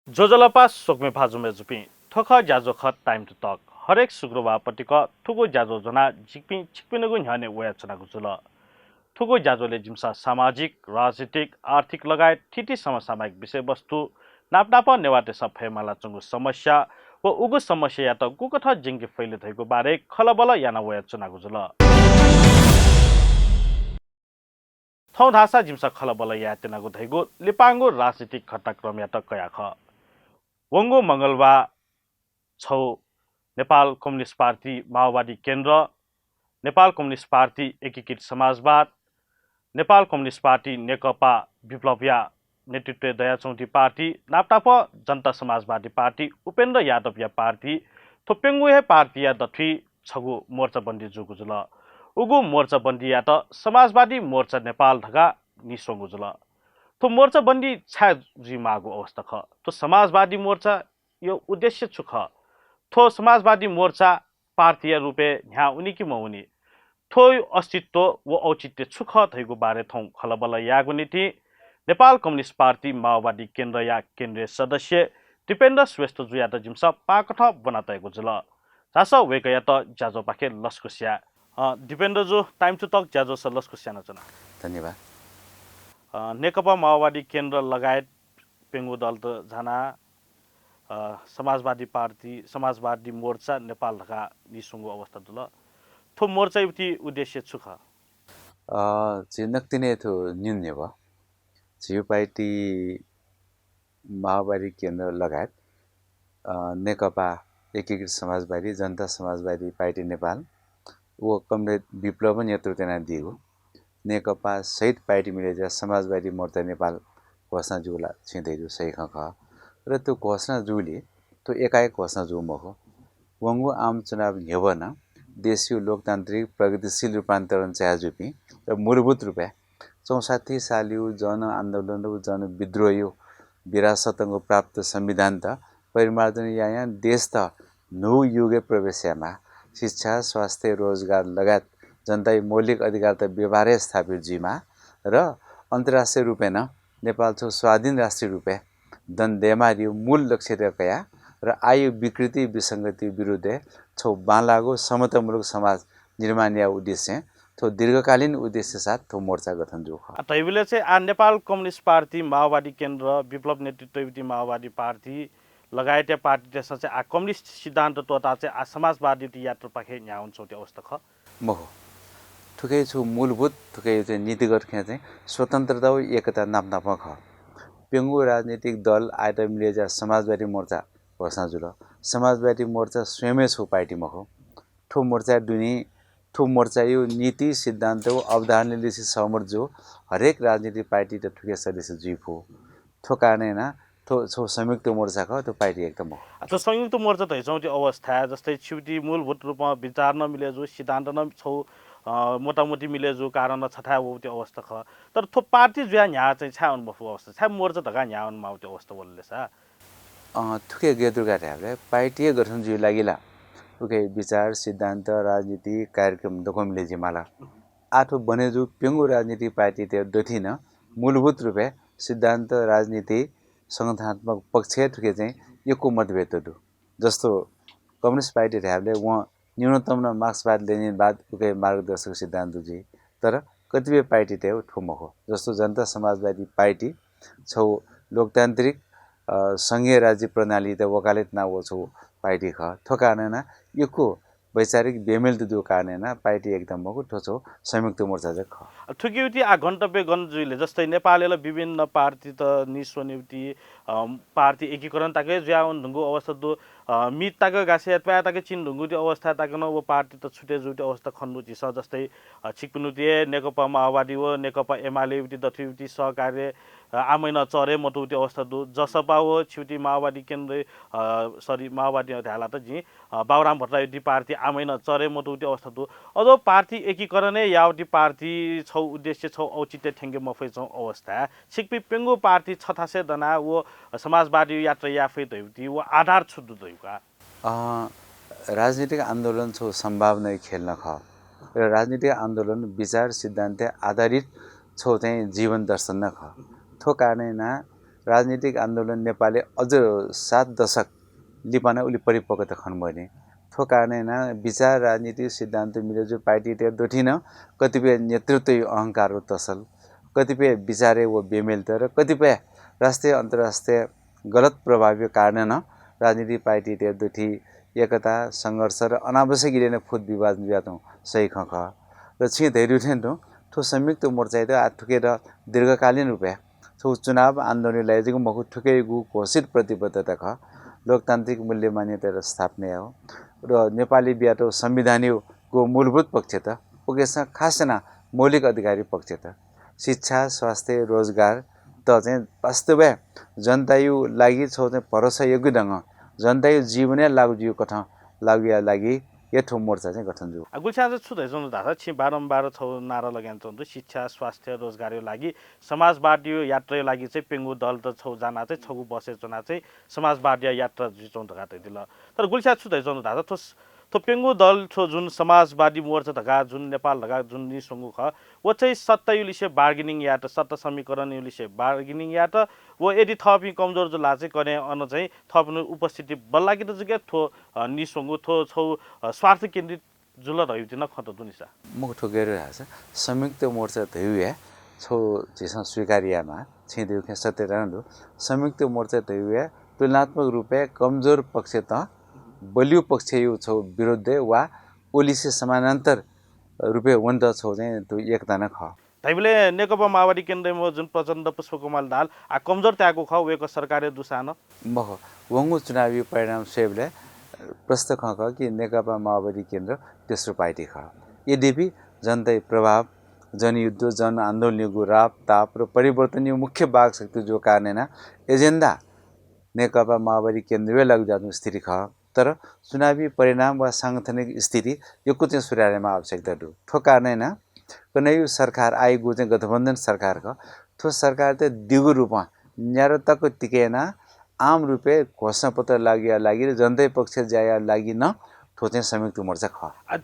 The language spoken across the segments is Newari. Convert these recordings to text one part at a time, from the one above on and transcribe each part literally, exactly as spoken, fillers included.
ज्वजलपा स्वकुमि भाजु मय्जुपिं, थ्व खः ज्याझ्वः खः Time to Talk। हरेक शुक्रबार पतिक थुगु ज्याझ्वः ज्वनाः जिपिं छिकपिनिगु न्ह्यःने वयाच्वनागु जुल। थुगु ज्याझ्वलय् जिमिसं सामाजिक, राजनीतिक, आर्थिक लगायत थीथी समसामयिक विषयवस्तु, नापनापं नेवाःतय्सं फयेमालाच्वंगु समस्या व उगु समस्यायात गुकथं ज्यंके फइ ले धइगु बारे खँल्हाबल्हा याना वयाच्वनागु जुल। थौं धाःसा जिमिसं खँल्हाबल्हा यायेत्यनागु धइगु लिपांगु राजनीतिक घटनाक्रमयात कयाः खः। वंगु मंगलबार छगू नेपाल कम्युनिस्ट पार्टी माओवादी केन्द्र, नेपाल कम्युनिस्ट पार्टी एकीकृत समाजवाद, नेपाल कम्युनिस्ट पार्टी नेकपा विप्लवया नेतृत्वय् दयाच्वंगु पार्टी, नापनापं जनता समाजवादी पार्टी उपेन्द्र यादवया पार्टी, थ्व प्यंगू हे पार्टीया दथुइ छगू मोर्चाबन्दी जूगु जुल। उगु मोर्चाबन्दीयात समाजवादी मोर्चा नेपाल धकाः नीस्वंगु जुल। थ्व मोर्चाबन्दी छाय् जुइमाःगु अवस्था खः? थ्व समाजवादी मोर्चाया उद्देश्य छु खः? थ्व समाजवादी मोर्चा पार्टीया रूपय् न्ह्याः वनी कि मवनी? थ्व अस्तित्व व औचित्य छु खः धइगु बारे थौं खँल्हाबल्हा यायेगु निंतिं नेपाल कम्युनिस्ट पार्टी माओवादी केन्द्रया केन्द्रीय सदस्य दिपेन्द्र श्रेष्ठजुयात जिमिसं पाकथं ब्वनातयागु जुल। झासँ वय्कःयात ज्याझ्वःपाखे लसकुस याये। अ, दिपेन्द्रजु, Time to Talk ज्याझ्वलय् लसकुस यानाच्वना। धन्यवाद। अ, नेकपा माओवादी केन्द्र लगायत प्यंगू दलत झानाः, अ, समाजवादी पार्टी, समाजवादी मोर्चा नेपाल धकाः नीस्वंगु अवस्था जुल। थ्व मोर्चाया उद्देश्य छु खः? अ, झी नकतिनि थ्व न्यने वः। झीगु पार्टी माओवादी केन्द्र लगायत, अ, नेकपा एकीकृत समाजवादी, जनता समाजवादी पार्टी नेपाल व कमरेड विप्लवं नेतृत्व यानादीगु नेकपा सहित पार्टी मिले जुयाः समाजवादी मोर्चा नेपाल घोषणा जूगु ला छिं धयादीगु सही खँ खः। र थ्व घोषणा जूगुलिं थ्व एकाएक घोषणा जूगु मखु। वंगु आम चुनाव न्ह्यब्वं नं देशया लोकतान्त्रिक प्रगतिशील रूपान्तरण चाहे जूपिं र मूलभूत रूपय् चौसट्ठी सालया जनआन्दोलन व जनविद्रोहया विरासतंगु प्राप्त संविधानत परिमार्जन यायां देशत न्हूगु युगय् प्रवेश यायेमाः। शिक्षा, स्वास्थ्य, रोजगार लगायत जनताया मौलिक अधिकारत व्यवहारय् स्थापित जुइमाः र अन्तर्राष्ट्रिय रूपय् नं नेपाल छगू स्वाधीन राष्ट्रिय रूपय् दने दयेमाःगु मूल लक्ष्यत कयाः र आःया विकृति विसंगतिया विरुद्धय् छगू बांलाःगु समतामूलक समाज निर्माणया उद्देश्यं थ्व दीर्घकालीन उद्देश्य साथ थ्व मोर्चा गठन जूगु खः। आ, धइबलय् चाहिँ आ नेपाल कम्युनिस्ट पार्टी माओवादी केन्द्र, विप्लव नेतृत्वयापिं माओवादी पार्टी लगायतया पार्टीतय्सं चाहिँ आ कम्युनिस्ट सिद्धान्त त्वःताः चाहिँ आ समाजवादीयात यात्रापाखे न्ह्याः वनाच्वंगु अवस्था खः। मखु। थुकिया छगू मूलभूत, थुकिया चाहिँ नीतिगत खँय् चाहिँ स्वतन्त्रता व एकता नापनापं खः। प्यंगू राजनीतिक दल आःयात मिले जुयाः समाजवादी मोर्चा घोषणा जुल। समाजवादी मोर्चा स्वयं हे छगू पार्टी मखु। थ्व मोर्चाया दुने, थ्व मोर्चाया नीति, सिद्धान्त व अवधारणालिसे सहमत जूगु हरेक राजनीतिक पार्टीत थुकिया सदस्य जुइ फु। थ्व कारणं यानाः थ्व छगू संयुक्त मोर्चा खः, थ्व पार्टी एकदम मखु। आ, थ्व संयुक्त मोर्चा धयाच्वंगु अवस्थाय् जस्तै छिपिं मूलभूत रूपं विचार नं मिले जू, सिद्धान्त नं छगू, अ, मोटामोटी मिले जू, कारणं छथाय् वःगु अवस्था खः। तर थ्व पार्टी जुयाः न्ह्याः चाहिँ छाय् वने मफुगु अवस्था, छाय् मोर्चा धकाः न्ह्याः वनेमाःगु अवस्था वल ले सा? अँ, थुकिया गय् दु का धायेबलय् पार्टी गठन जुइगु लागि ला उकिया विचार, सिद्धान्त, राजनीति, कार्यक्रम दक्वं मिले जुइमाल। आः थ्व बने जूगु प्यंगू राजनीतिक पार्टीतय् दथुइ नं मूलभूत रूपय् सिद्धान्त, राजनीति, संगठनात्मक पक्षय् थुके चाहिँ यक्व मतभेद दु। जस्तो कम्युनिस्ट पार्टी धायेबलय् वं न्यूनतम नं मार्क्सवाद, लेनिनवाद उकिया मार्गदर्शक सिद्धान्त जुइ। तर कतिपय पार्टीतय् थ्व मखु। जस्तो जनता समाजवादी पार्टी छगू लोकतान्त्रिक, अ, संघीय राज्य प्रणालीत वकालत यानाः वःगु छगू पार्टी खः। थ्व कारणं यानाः यक्व वैचारिक बेमेल दुगु कारणं यानाः पार्टी एकदम मखु, थ्व छगू संयुक्त मोर्चा जक खः। थुकिया आ गन्तव्य गन जुइ ले? जस्तै नेपालय् ला विभिन्न पार्टीत नीस्वनेगु, अ, पार्टी एकीकरण तक हे जुयावने धुंगु अवस्था दु। अ, मि तक गासें त्वाःया तक चिने धुंगु अवस्था तक नं व पार्टीत छुटे जूगु अवस्था खने दु झीसं। जस्तै, अ, छिकपिनिगु नेकपा माओवादी व नेकपा एमाले दथुइ सहकार्य, अ, आमय् नं चले मतःगु अवस्था दु। जसपा व छिकपिनि माओवादी केन्द्र, अ, sorry, माओवादी धायेला त जिं, अ, बाबुराम भट्टराईया पार्टी आमय् नं चले मतःगु अवस्था दु। अझ पार्टी एकीकरण हे याःगु पार्टी छगू उद्देश्य, छगू औचित्य थ्यंके मफइच्वंगु अवस्थाय् छिकपिं प्यंगू पार्टी छथासय् दनाः व समाजवादी यात्रा याये फइ धइगु व आधार छु दु धइगु का? अ, राजनीतिक आन्दोलन छगू सम्भावनाया खेल नं खः। र राजनीतिक आन्दोलन विचार सिद्धान्त आधारित छगू चाहिँ जीवन दर्शन नं खः। थ्व कारणं यानाः राजनीतिक आन्दोलन नेपालय् अझ सात दशक लिपा नं उलि परिपक्वता खने मदुनि। थ्व कारणं यानाः विचार, राजनीतिक सिद्धान्त मिले जूगु पार्टीतय् दथुइ नं कतिपय नेतृत्वया अहंकार व तसल, कतिपय विचारय् व बेमेलता र कतिपय राष्ट्रिय अन्तर्राष्ट्रिय गलत प्रभावया कारणं नं राजनीतिक पार्टीतय् दथुइ एकता, संघर्ष र अनावश्यक इलय् नं फुट विभाजन जुयाच्वंगु सही खँ खः। र छिं धयादीगु थें तुं थ्व संयुक्त मोर्चायात आः थुकियात दीर्घकालीन रूपय् छगू चुनाव आन्दोलनया लागि जक मखु, थुकियागु घोषित प्रतिबद्धता खः। लोकतान्त्रिक मूल्य मान्यता र स्थापना यायेगु र नेपालय् बियातःगु संविधानयागु मूलभूत पक्षत, उकिसं खास यानाः मौलिक अधिकारया पक्षत, शिक्षा, स्वास्थ्य, रोजगारत चाहिँ वास्तवय् जनताया लागि छगू चाहिँ भरोसायोग्य ढंगं जनताया जीवनय् लागू जुइगु कथं लागू यायेगु लागि हे थ्व मोर्चा चाहिँ गठन जूगु। आ, गुल्छा चाहिँ छु धयाच्वंगु धाःसा छिं बारम्बार छगू नारा लगे यानाच्वंगु दु, शिक्षा, स्वास्थ्य, रोजगारया लागि समाजवादीया यात्राया लागि चाहिँ प्यंगू दलत छगू जानाः चाहिँ छगू बसय् च्वनाः चाहिँ समाजवादीया यात्रा जुयाच्वंगु धकाः धयादिल। तर गुल्छा छु धयाच्वंगु धाःसा थ्व, थ्व प्यंगू दल थ्व जुन समाजवादी मोर्चा धकाः जुन नेपाल धकाः जुन नीस्वंगु खः, व चाहिँ सत्ताया लिसे bargaining यायेत, सत्ता समीकरणया लिसे bargaining यायेत, व यदि थःपिं कमजोर जुल धाःसा चाहिँ कन्हय् अन चाहिँ थःपिनि उपस्थिति बल्लाकेत जक थ्व, अ, नीस्वंगु, थ्व छगू, अ, स्वार्थ केन्द्रित जुल धइगु नं खँ त दु नि सा। मखु, थ्व गय् धाःसा संयुक्त मोर्चा धइगु हे छगू झीसं स्वीकार यायेमाः, छिं धयागु खँय् सत्यता नं दु। संयुक्त मोर्चा धइगु हे तुलनात्मक रूपय् कमजोर पक्षत बलियो पक्षया छगू विरुद्धय् वा व लिसे समानान्तर रूपय् वनेत छगू चाहिँ थ्व एकता नं खः। धाइबलय् नेकपा माओवादी केन्द्रया प्रचण्ड पुष्पकमल दाहाल आः कमजोर ताय्‌कू खः, वय्‌कः सरकारय् दुसां नं। मखु, वंगु चुनावी परिणाम स्वयेबलय् प्रष्ट खँ खः कि नेकपा माओवादी केन्द्र तेस्रो पार्टी खः। यद्यपि जनताया प्रभाव, जनयुद्ध, जनआन्दोलनयागु राप ताप र परिवर्तनया मुख्य वाहक शक्ति जूगु कारणं यानाः agenda नेकपा माओवादी केन्द्रया लागू जुयाच्वंगु स्थिति खः। तर चुनावी परिणाम वा सांगठनिक स्थिति यक्व चाहिँ सुधार यायेमाः आवश्यकता दु। थ्व कारणं यानाः कन्हय्‌या सरकार आःयागु चाहिँ गठबन्धन सरकार खः। थ्व सरकारत दीगु रूपं न्यादँ तक तिके यानाः आम रूपय् घोषणापत्र लागू यायेगु लागि र जनताया पक्षय् ज्या यायेगु लागि नं थ्व चाहिँ संयुक्त मोर्चा खः। आ,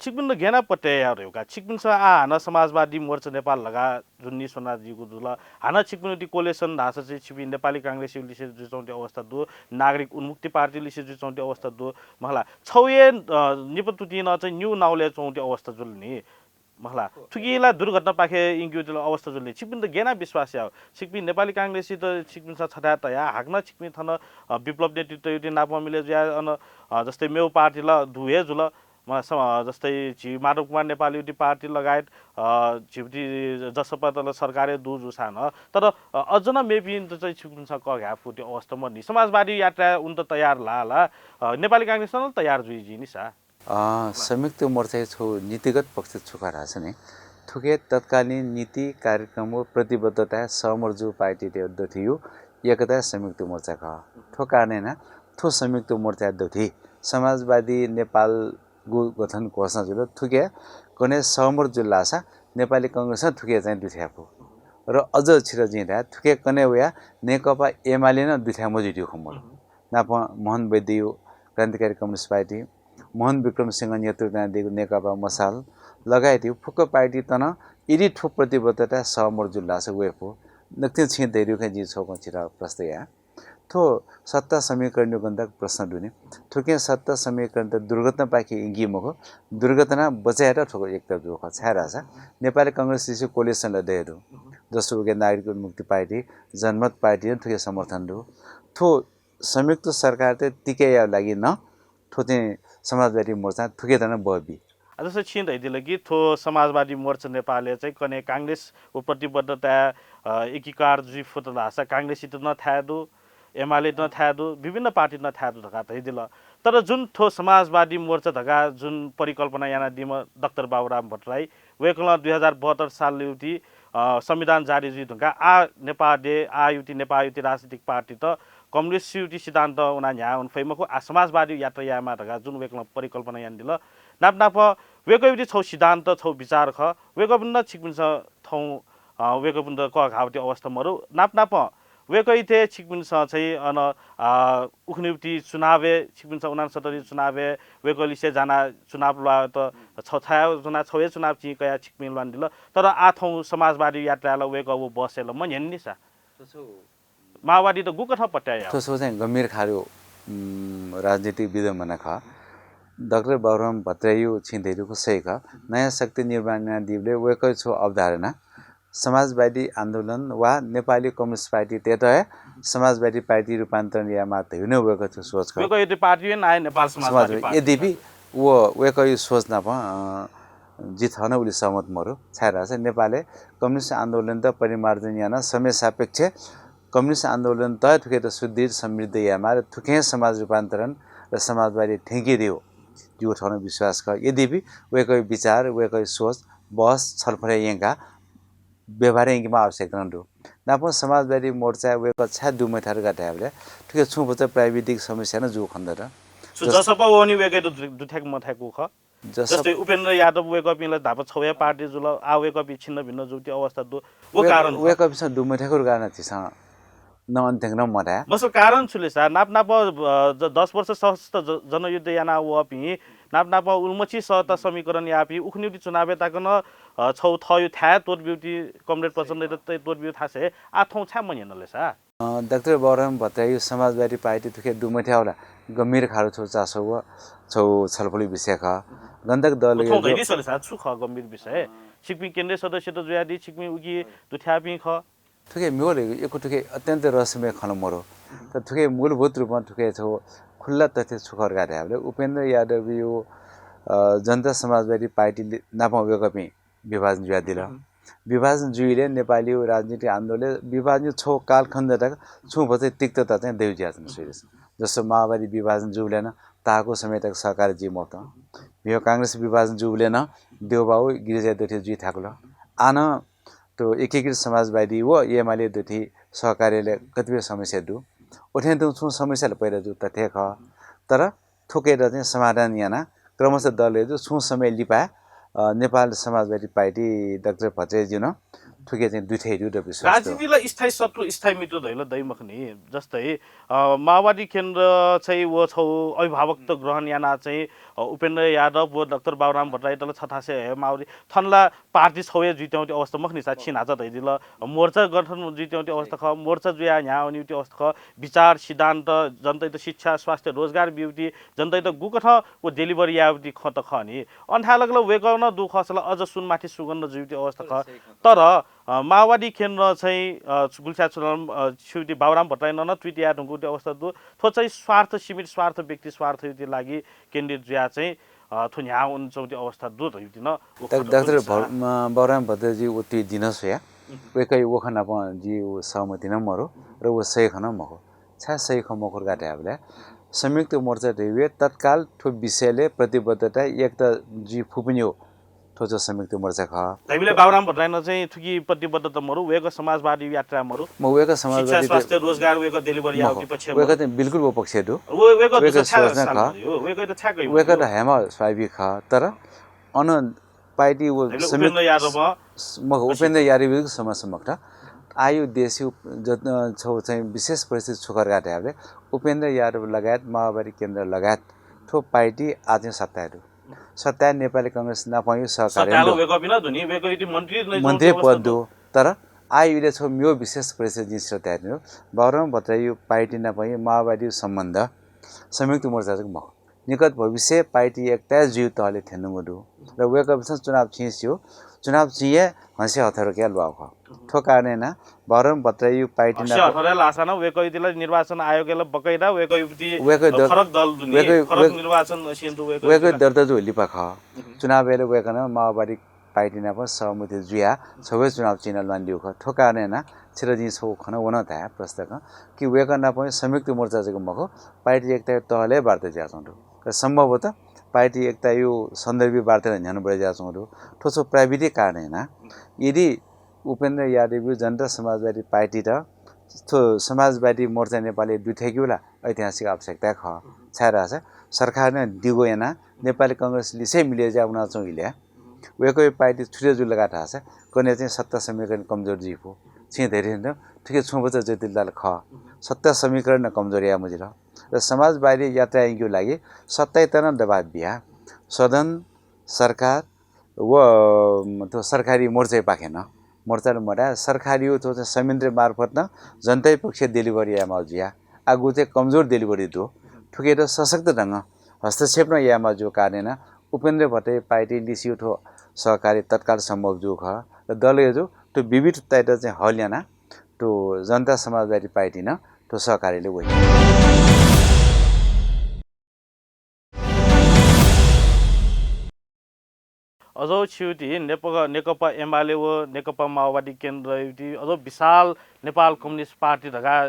छिकपिन्त गय् यानाः पत्याः याये धइगु का? छिकपिन्सं आः हानं समाजवादी मोर्चा नेपाल धकाः जुन नीस्वनादीगु जुल, हानं छिकपिनि coalition धाःसा चाहिँ छिकपिं नेपाली कांग्रेसया लिसे जुयाच्वंगु अवस्था दु, नागरिक उन्मुक्ति पार्टीया लिसे जुयाच्वंगु अवस्था दु, मखु ला। छगू हे, अ, निपा तुतिं नं चाहिँ निगू नावलय् च्वंगु अवस्था जुल नि, मखु ला। थुकिं ला दुर्घटनापाखे यंकेगु अवस्था जुल नि। छिकपिन्त गय् यानाः विश्वास याये? छिकपिं नेपाली कांग्रेसयात छिकपिन्सं छथाय् तयाः हाकनं छिकपिं थन, अ, विप्लव नेतृत्वयात नापं मिले जुयाः अन, अ, जस्तै मेगु पार्टी ला दु हे जुल, म, सम-, जस्तै झी माधव कुमार नेपालयागु पार्टी लगायत, अ, झीगु जसपात ला सरकारय् दु जूसां नं, तर, अ, अझ नं मेपिन्त चाहिँ छिकपिन्सं कःघाये फुगु अवस्था मदु नि। समाजवादी यात्राय् वनेत तयार ला ला, अ, नेपाली कांग्रेस नं तयार जुइ जिं नि सा। अ, संयुक्त मोर्चाया छगू नीतिगत पक्ष छु खः धाःसा नि, थुके तत्कालीन नीति, कार्यक्रम व प्रतिबद्धताय् सहमत जूगु पार्टीतय् दथुइ एकता संयुक्त मोर्चा खः। थ्व कारणं यानाः थ्व संयुक्त मोर्चाया दथुइ समाजवादी नेपाल गु गठन घोषणा जुल, थुके कन्हय् सहमत जुल धाःसा नेपाली कांग्रेसं थुके चाहिँ दुथ्याये फु। र अझ छितः जिं धाये, थुके कन्हय् वयाः नेकपा एमाले नं दुथ्याये मज्यूगु खँ मदु। नापं मोहन वैद्यया क्रान्तिकारी कम्युनिस्ट पार्टी, मोहन विक्रम सिंह नेतृत्व यानादीगु नेकपा मशाल लगायतया फुक्क पार्टीत नं यदि थ्व प्रतिबद्धताय् सहमत जुल धाःसा वये फु। नकतिनि छिं धयादीगु खँय् जिं छगू खँ छितः प्रष्ट याये। थ्व सत्ता समीकरणया गनताक प्रश्न दु नि। थुकिं सत्ता समीकरणत दुर्घटनापाखे यंकी मखु, दुर्घटना बचय् यायेत थ्व एकता जूगु खः। छाय् धाःसा नेपाली कांग्रेस लिसे coalition ला दये दु। जसो उके नागरिक उन्मुक्ति पार्टी, जनमत पार्टी नं थुके समर्थन दु। थ्व संयुक्त सरकारत तिके यायेगु लागि नं थ्व चाहिँ समाजवादी मोर्चां थुकेत नं बः बी। आ, जस्तै छिं धयादिल कि थ्व समाजवादी मोर्चा नेपालय् चाहिँ कन्हय् कांग्रेस व प्रतिबद्धताय्, अ, एकीकार जुइ फुत धाःसा कांग्रेसयात नं थाय् दु, एमालेयात नं थाय् दु, विभिन्न पार्टीत नं थाय् दु धकाः धयादिल। तर जुन थ्व समाजवादी मोर्चा धकाः जुन परिकल्पना यानादीम्ह डाक्टर बाबुराम भट्टराई, वय्कलं दुई हजार बहत्तर सालयागु, अ, संविधान जारी जुइ धुंकाः आः नेपाः देय्, आःयागु, नेपाःयागु राजनीतिक पार्टीत कम्युनिस्टयागु सिद्धान्तं उनाः न्ह्याः वने फइ मखु, आः समाजवादीयागु यात्रा यायेमाः धकाः जुन वय्कलं परिकल्पना यानादिल। नाप नापं वय्कःयागु छगू सिद्धान्त, छगू विचार खः। वय्कःपिन्त छिकपिन्सं थौं, अ, वय्कःपिन्त कःघाःगु अवस्था मरु। नाप नापं वय्कःयात छिकपिन्सं चाहिँ अन, अ, उखुन्हुयागु चुनावय् छिकपिन्सं उनान्सत्तरी चुनावय् वय्कःलिसे जानाः चुनाव ल्वात, छ-, छाय् च्वनाः छगू हे चुनाव चिं कयाः छिकपिं ल्वानादिल। तर आः थौं समाजवादीयागु यात्राय् ला वय्कः व बसय् ला मन्ह्यनी नि सा। माओवादीत गुकथं पत्याः याः? थ्व चाहिँ गम्भीर खालु राजनीतिक विडम्बना खः। डाक्टर बाबुराम भट्टराईयु छिं धयादीगु सही खः। नयाँ शक्ति निर्माण यानादीबलय् वय्कःया छगू अवधारणा समाजवादी आन्दोलन वा नेपाली कम्युनिस्ट पार्टी तयेत हे समाजवादी पार्टी रूपान्तरण यायेमाः धइगु नं वय्कःया सोच खः। वय्कःया पार्टी हे नायः नेपाल समाजवादी पार्टी। यद्यपि व वय्कःया सोच नाप जि थन उलि सहमत मरु। छाय्धाःसा नेपालय् कम्युनिस्ट आन्दोलनत परिमार्जन यानाः समय सापेक्ष कम्युनिस्ट आन्दोलनत थुकियात सुदृढ समृद्ध यायेमाः र थुकिं समाज रूपान्तरण र समाजवादी थ्यंकेदीगु जिगु थन विश्वास खः। यद्यपि वय्कःया विचार, वय्कःया सोच, बहस, छलफलय् यंकाः व्यवहारय् यंकेमाः आवश्यकता नं दु। नापं समाजवादी मोर्चाय् वय्कः छाय् दुमथ्याः धकाः धायेबलय् थुकिया छुं भचा प्राविधिक समस्या नं जूगु खनेदत। छु जसपा वःनि वय्कःयात दु-, दुथ्याक मथ्याकूगु खः। जसपा जस्तै उपेन्द्र यादव वय्कःपिं ला न्हापा छगू हे पार्टी जुल, आः वय्कःपिं छिन्नभिन्न जूगु अवस्था दु। व वय्कः, कारण खः। वय्कःपिन्सं दुमथ्याकूगु कारण झीसं नं अन्त्यक नं मधाये। मखु, कारण छु ले सा, नाप नाप, अ, ज-, दस वर्ष सशस्त्र ज-, जनयुद्ध याना वःपिं, नाप नाप उलिमछि सत्ता समीकरण याःपिं, उखुन्हुति चुनावय् तक नं, अ, छगू थःगु थाय् त्वःताब्यूगुति, कमरेड प्रचण्डयात त्वःताब्यूगु थासय् आः थौं छाय् मन्यन ले सा? अ, डाक्टर बाबुराम भट्टराईयु समाजवादी पार्टी थुखे दुमथ्याःगु ला गम्भीर खालु छगू चासो व छगू छलफलया विषय खः। गनतक दल व थौं धयादिसँ ले सा, छु खः गम्भीर विषय? छिकपिं केन्द्रीय सदस्यत जुयादी, छिकपिं उकी दुथ्याःपिं खः। थुखे म्हिगः यक्व थुखे अत्यन्त रहस्यमय खँ नं मरु। तर थुखे मूलभूत रूपं थुखे छगू खुल्ला तथ्य छु खः धकाः धायेबलय् उपेन्द्र यादवयु, अ, जनता समाजवादी पार्टी नापं वय्कःपिं विभाजन जुयादिल। विभाजन जुइबलय् नेपालयु राजनीतिक आन्दोलनय् विभाजनयु छगू कालखण्ड तक छुं भचा तिक्तता चाहिँ दयु जुयाच्वन स्वयादिसँ। जस्तो माओवादी विभाजन जूबलय् नं ताःहाकःगु समय तक सहकार्य जुइ मफुत। म्हिगः कांग्रेस विभाजन जूबलय् नं देउबाउ गिरिजाया दथुइ जुइ थाकुल। आः नं थ्व एकीकृत समाजवादी व एमाले दथुइ सहकार्यलय् कतिपय समस्या दु। उथें तुं छुं समस्या ला पैदा जूगु तथ्य खः। तर थुकेत चाहिँ समाधान यानाः क्रमशः दलय् जु छुं समय लिपा, अ, नेपाल समाजवादी पार्टी डाक्टर भट्टराईज्यु नं थुके चाहिँ दुथ्याइ जु द विश्वास दु। राजनीति ला स्थायी शत्रु, स्थायी मित्र धइगु ला दइ मखुनि। जस्तै, अ, माओवादी केन्द्र चाहिँ व छगू अभिभावकत्व ग्रहण यानाः चाहिँ, अ, उपेन्द्र यादव व डाक्टर बाबुराम भट्टराईत ला छथासय् हे माओवादी थन ला पार्टी छगू हे जुइत्यंगु अवस्था मखुनि सा, छिं न्हाचा धयादिल। मोर्चा गठन जुइत्यंगु अवस्था खः, मोर्चा जुयाः न्ह्याः वनीगु अवस्था खः। विचार, सिद्धान्त, जनतायात शिक्षा, स्वास्थ्य, रोजगार बीगु, जनतायात गुकथं व deliver याःगु खँ त खः नि। अन थाय् लगे ला वय्कः नं दु खःसा ला अझ सुनमाथि सुगन्ध जुइगु अवस्था खः। तर, अ, माओवादी केन्द्र चाहिँ, अ, गुल्छा चुनाव, अ, छिगु बाबुराम भट्टराईं नं tweet याये धुंकूगु अवस्था दु। थ्व चाहिँ स्वार्थ, सीमित स्वार्थ, व्यक्ति स्वार्थयुति लागि केन्द्रित जुयाः चाहिँ, अ, थ्व न्ह्याः वनाच्वंगु अवस्था दु धइगु नं व डाक्टर, खँ डाक्टर दु भर-, म, बाबुराम भट्टराईज्यु व tweet जिं नं स्वया। वय्कःया व खँ नाप जिगु सहमति नं मरु र व सही खँ नं मखु। छाय् सही खँ मखु धकाः धायेबलय् संयुक्त मोर्चा धइगु तत्काल थ्व विषयलय् प्रतिबद्धता, एकता जुइ फुपिनिगु थ्व छगू संयुक्त मोर्चा खः। धइबलय् बाबुराम भट्टराईं नं चाहिँ थुकी प्रतिबद्धता मरु, वय्कः समाजवादी यात्रा मरु। म वय्कः शिक्षा, समाजवादी स्वास्थ्य, रोजगार वय्कः deliver याःगु पक्षय् मरु। वय्कः चाहिँ बिल्कुल व पक्षय् दु। व-, वय्कः वय्कः दुसः छाय् सोच नं खः। वय्कः त छाय् कइ वय्कः त मरु। हयेमाः स्वाभाविक खः, तर अन पार्टी व धइबलय् संयुक्त उपेन्द्र यादव मखु, उपेन्द्र यादवयु समस्या मखुत। आःयु देशयु जत-, अ, छगू चाहिँ विशेष परिस्थिति छु खः धकाः धायेबलय् उपेन्द्र यादव लगायत माओवादी केन्द्र लगायत थ्व पार्टी आः चाहिँ सत्ताय् दु। सत्ताय् नेपाली कांग्रेस नापंयु सहकार्य सत्ताय् ला दु। वय्कःपिं नं दु नि, वय्कःपिं मन्त्री नं मन्त्री पद दु। तर आःयु इलय् छगू म्हिगः विशेष परिस्थिति जिं सित धायेत्यंगु दु। बाबुराम भट्टराईयु पार्टी नापंयु माओवादीयु सम्बन्ध संयुक्त मोर्चा जक मखु। निकट भविष्य पार्टी एकताय् जुइगु तहलय् थ्यंगु दु। र वय्कःपिन्सं चुनाव चिं स्यू, चुनाव चिं हे हँसिया हथौडा कयाः ल्वाःगु खः। थ्व कारणं यानाः बाबुराम भट्टराईयु पार्टी हँसिया नाप- हथौडा लाःसां नं वय्कःपिं ला निर्वाचन आयोगय् ला बकैदा वय्कःपिं वय्कः दर-, फरक दल दु नि, वय्कः, फरक वय्-, निर्वाचन scene दु वय्कःपिं वय्कः ला। दर्ता जूगु लिपा खः। चुनावय् ला वय्कलं माओवादी पार्टी नाप सहमति जुयाः छगू हे चुनाव चिना ल्वानादीगु खः। थ्व कारणं यानाः छित जिं छगू खँ नं व नं धाये प्रस्तुत कि वय्कः नाप संयुक्त मोर्चा जक मखु, पार्टी एकताया तहलय् वार्ता जुयाच्वंगु दु। र सम्भवतः पार्टी एकतायु सन्दर्भी वार्ता न्ह्यानाबढे जुयाच्वंगु दु। थ्व छगू प्राविधिक कारणं यानाः यदि उपेन्द्र यादवयु जनता समाजवादी पार्टीत थ्व समाजवादी मोर्चा नेपालय् दुथ्याकेगु ला ऐतिहासिक आवश्यकता खः। छाय्धाःसा सरकारं दिगो यानाः नेपाली कांग्रेस लिसे मिले जुयाः वनाच्वंगु इलय् वय्कःया पार्टी छुटे जुल धकाः धाःसा कन्हय् चाहिँ सत्ता समीकरण कमजोर जुइ फु। छिं धयाथें थुके छुं भचा जटिलता ला खः। सत्ता समीकरण नं कमजोर याये मजिल। र समाजवादी यात्रा यंकेगु लागि सत्तायात नं दबाब बियाः सदन, सरकार व, अ, थ्व सरकारी मोर्चापाखें नं मोर्चाले मधाये, सरकारया थ्व चाहिँ संयन्त्र मार्फत नं जनताया पक्षय् delivery यायेमाः जुया। आः गु चाहिँ कमजोर delivery दु। थुकियात सशक्त ढंगं हस्तक्षेप नं यायेमाः जूगु कारणं नं उपेन्द्र भट्टया पार्टी लिसेया थ्व सहकार्य तत्काल सम्भव जूगु खः। र दलया जु थ्व विविधतायात चाहिँ हल यानाः थ्व जनता समाजवादी पार्टी नं थ्व सहकार्यलय् वइ। अझ छिउति नेप-, नेकपा एमाले व नेकपा माओवादी केन्द्रयाति अझ विशाल नेपाल कम्युनिस्ट पार्टी धकाः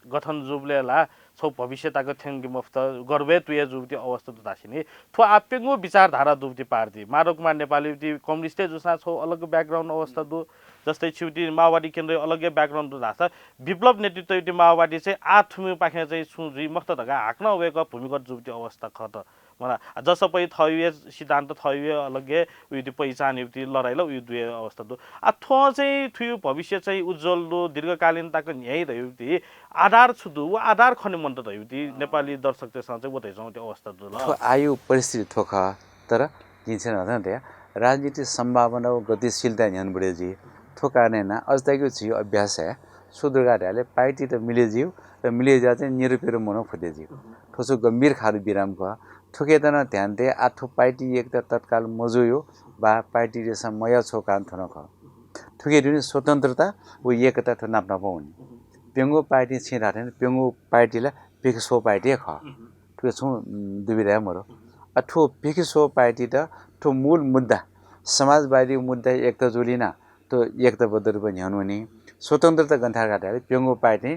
गठन जूबलय् ला छगू भविष्य तक थ्यंके मफुत, गर्वय् तुया जूगु अवस्था दु धासेंलि। थ्व आः प्यंगू विचारधारा दुगु पार्टी। माधव कुमार नेपालयाति कम्युनिस्टय् जूसां छगू अलग background अवस्था दु। जस्तै छिउति माओवादी केन्द्रया अलग background दु धाःसा विप्लव नेतृत्वयाति माओवादी चाहिँ आः थुमिपाखें चाहिँ छुं जुइ मखुत धकाः हाकनं वय्कः भूमिगत जूगु अवस्था खः त। मला, आ, जसपै थःगु सिद्धान्त, थःगु अलग उति पहिचान, उति लडाइँ ला उति दुया अवस्था दु। आ, थ्व चाहिँ थुगु भविष्य चाहिँ उज्ज्वल दु, दीर्घकालीन तक न्ह्याइ धयागु आधार छु दु? व आधार खने मन्त धयागु नेपाली दर्शकतय्सं चाहिँ व धयाच्वंगु अवस्था दु ल। थ्व आःया परिस्थिति थ्व खः, तर जिं छेँ न्हापां धया, राजनीतिक सम्भावना व गतिशीलता न्ह्यःने बढे जुइ। थ्व कारणं यानाः अझ तक झीगु अभ्यास हे छु दु धकाः धायेबलय् पार्टी त मिले जुइ र मिले जुयाः चाहिँ निरुपेरु मनू फुते जुइ। थ्व छु गम्भीर खालु बिराम खः। थुकियात नं ध्यान तयाः आः थ्व पार्टी एकता तत्काल मजूया वा पार्टी रेशा मयाः छगू कारण थ्व नं खः। थुकिया दुने स्वतन्त्रता व एकता थ्व नाप नापं वनी। प्यंगू पार्टी छिं धाःथें प्यंगू पार्टी ला प्यखेस्वः पार्टी हे खः। थुके छुं, उम्, दुविधा हे मरु। आ, थ्व प्यखेस्वः पार्टीत थ्व मूल मुद्दा, समाजवादी मुद्दा एकता जुलिं नं थ्व एकताबद्ध रूपं न्ह्यःने वनी। स्वतन्त्रता गन थाय् धकाः धायेबलय् प्यंगू पार्टी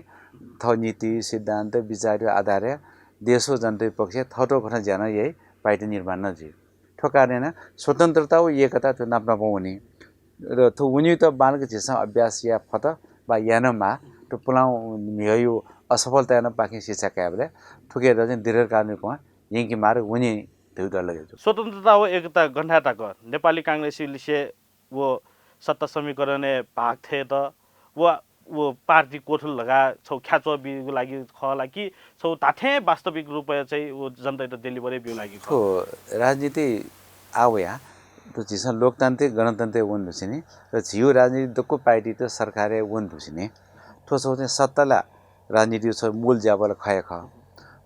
थःगु नीति, सिद्धान्त, विचारया आधारय् देश व जनताया पक्षय् थःथःगु कथं ज्या नं याइ, पार्टी निर्माण नं जुइ। थ्व कारणं यानाः स्वतन्त्रता व एकता थ्व नाप नापं वनी। र थ्व वनीत बांलाक झीसं अभ्यास याये फत वा याये नं माः। थ्व पुलांगु म्हिगःया असफलताया नं पाखें शिक्षा कायेबलय् थुकियात चाहिँ दीर्घकालीन रूपं यंके मार्ग वनी धइगु दु लगे जु। स्वतन्त्रता व एकता गन थाय् तक नेपाली कांग्रेसया लिसें व सत्ता समीकरणय् भाग थयेत व, व पार्टी क्वथुल धकाः छगू ख्याच्वः बीगु लागि खः ला कि छगू धात्थें वास्तविक रूपय् चाहिँ व जनतायात delivery बीगु लागि खः? थ्व राजनीति आः वया, थ्व झीसं लोकतान्त्रिक गणतन्त्रय् वने धुंसेंलि र झीगु राजनीति दक्व पार्टीत सरकारय् वने धुंसेंलि थ्व छगू चाहिँ सत्ता ला राजनीतिया छगू मूल ज्याबल खः हे खः।